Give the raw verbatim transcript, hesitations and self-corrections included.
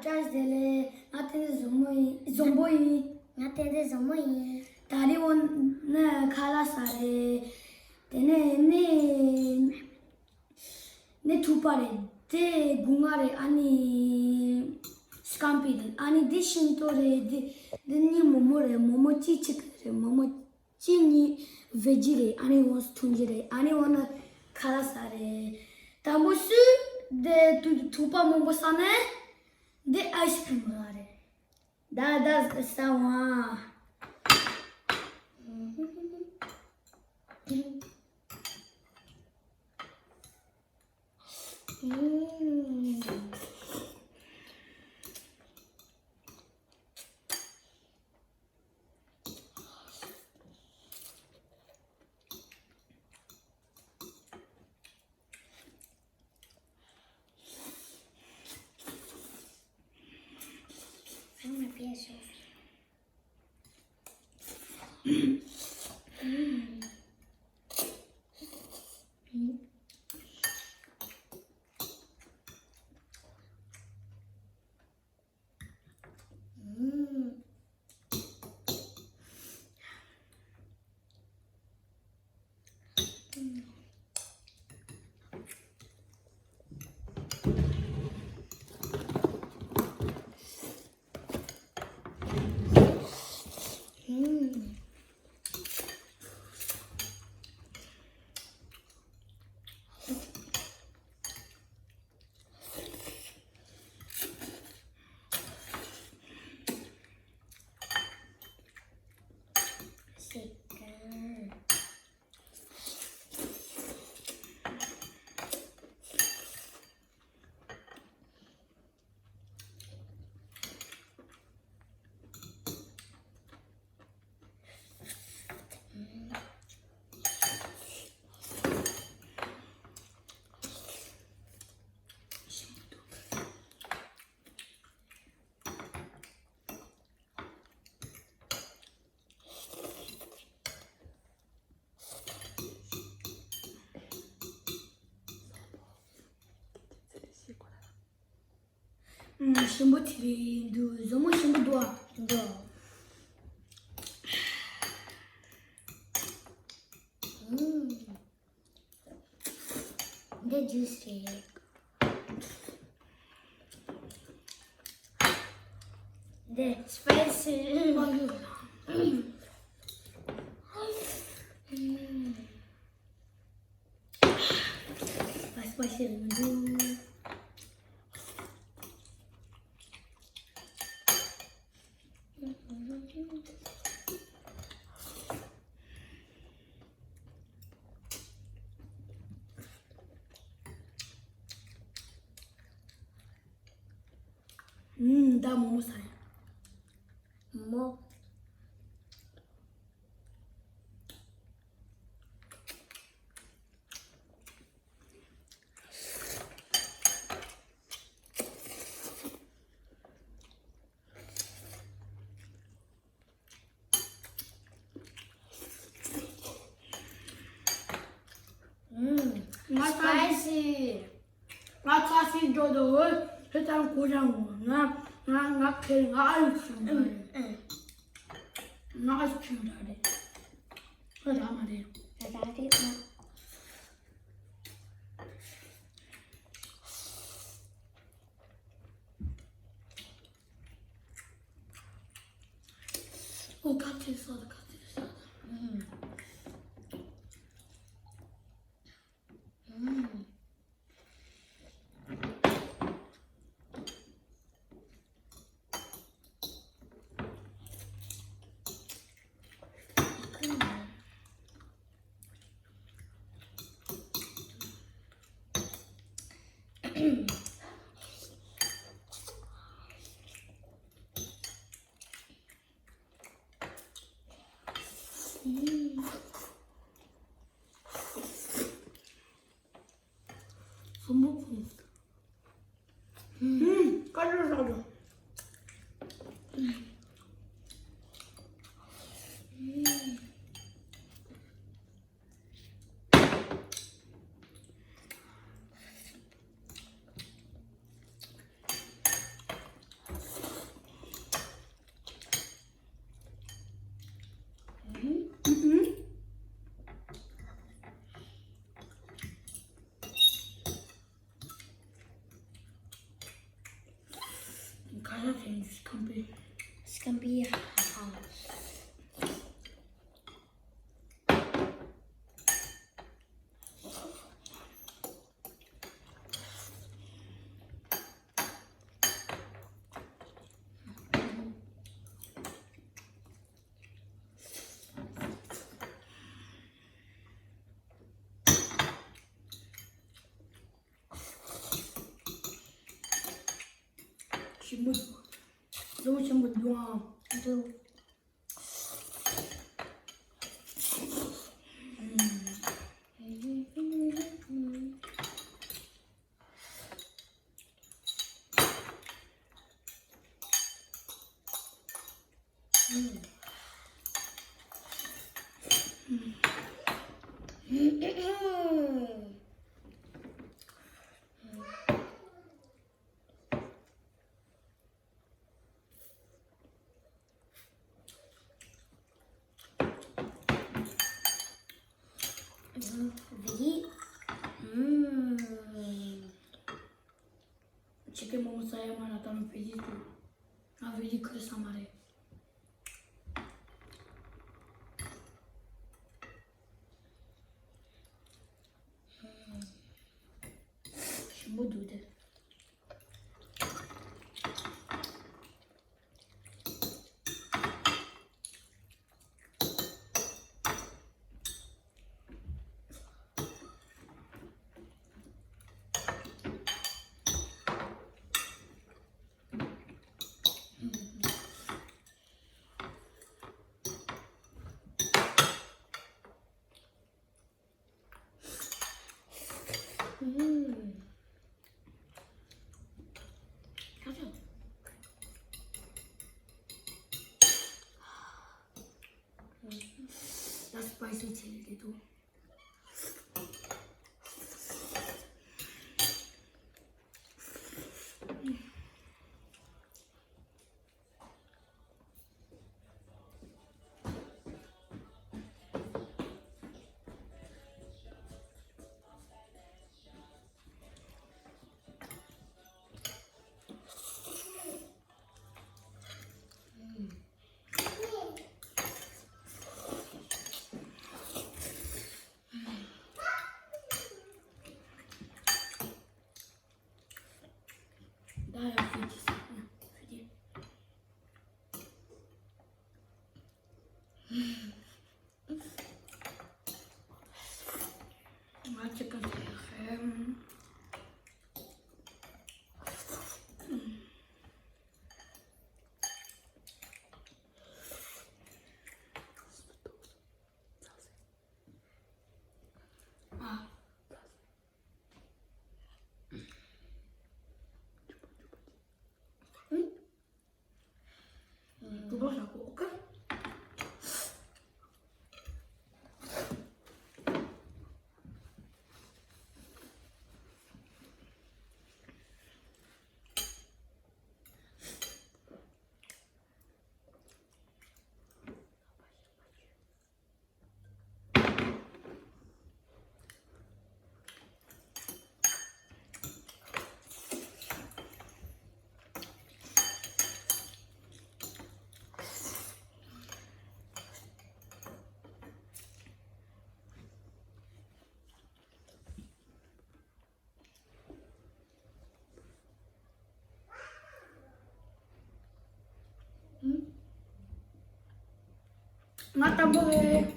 བཀྲ་ཤིས་བདེ་ལེགས། ང་བསྟན་འཛིན་བཟང་མོ་ཡིན། བཟང་པོ་ཡིན། ང་བསྟན་འཛིན་བཟང་མོ་ཡིན། ད་རེས་འོ་ན་ཁ་ལག་ཟ་རེད། དེ་ནས་ནི་ནི་ཐུག་པ་རེད། དེ་སྒོ་ང་རེད། ཨ་ནི་སྐམ་པའི་རེད། ཨ་ནི་འདི་ཤིང་ཏོག་རེད། འདི་འདི་ནི་མོག་མོག་རེད། མོག་མོག་ཅིག་ཅིག་རེད། མོག་མོག་གཅིག་གཉིས་བེད་སྤྱོད་རེད། ཨ་ནི་འོ་འཐུང་རྒྱུ་རེད། ཨ་ནི་འོ་ན་ཁ་ལག་ཟ་རེད། དང་པོ་སུ་དེ་ཐུག་ཐུག་པ་མང་པོ་ཟ་ནས་འདི་ཨའི་སི་ཁི་རིམ་ཟ་རེད། ད་ད་ཟ་བ། ཞིམ་པོ་དེ་རེད་འདུག་ཟོག་མོ་ཞིམ་པོ་འདུག་ཨ། འདུག་འདི་ཇུས་རེད། འདི་སི་པའི་སི། སི་པའི་སི་རེད་འདུག་ཨུམ། ད་མོག་མོག་ཟ་ཡ། མོག་ང་ཚ་སི། ང་ཚ་སི་འགྲོ་དོ། ཁྱེད་ཚང་གོ་ཆང་ངོ་། ང་ང་ང་ཁེར་ང་ཨ་ཡུ་ཆུང་ར་རེད། ང་ཨ་ཡུ་ཆུང་ར་རེད། ཁྱོད་ར་མ་རེད། ར་རེད་ང་། ཨོ་ཁ་ཚིག་ས་ད་ཁ་ཚིག་ས་ད། ཨུམ། ཨུམ། ཧུམ། ཧུམ། ཀ་ལོ་ར་ལོ། ཨ་ཁེ་སྐམ་པའི། སྐམ་པའི། ཧ་ཧ། ཞིམ་པོ་འདུག་བཟོ་ཞིམ་པོ་འདུག་ཨང་། འདུག་བི་རི། ཨུམ། ཆི་ཀེན་མོ་མོ་ཟ་ཡ་མ་ར་ད་རུང་བི་རི་འདུག་ང་བི་རི་ཁོས་ས་མ་རེད། ཨུམ། ཞིམ་པོ་འདུག་དེ། ཨུམ། ཁ་ཤས། ད་སི་པའི་སི་ཆེ་ལེ་འདུག་ད་ཡང་ཕི་ཇི་ཟ་ན་ཕི་ཇི། ང་ཅི་ག་ཟེར་ཧེ། ཨ། ཨུ། ཨུ། ཨུ། ཨུ། ང་དང་པོ་རེད།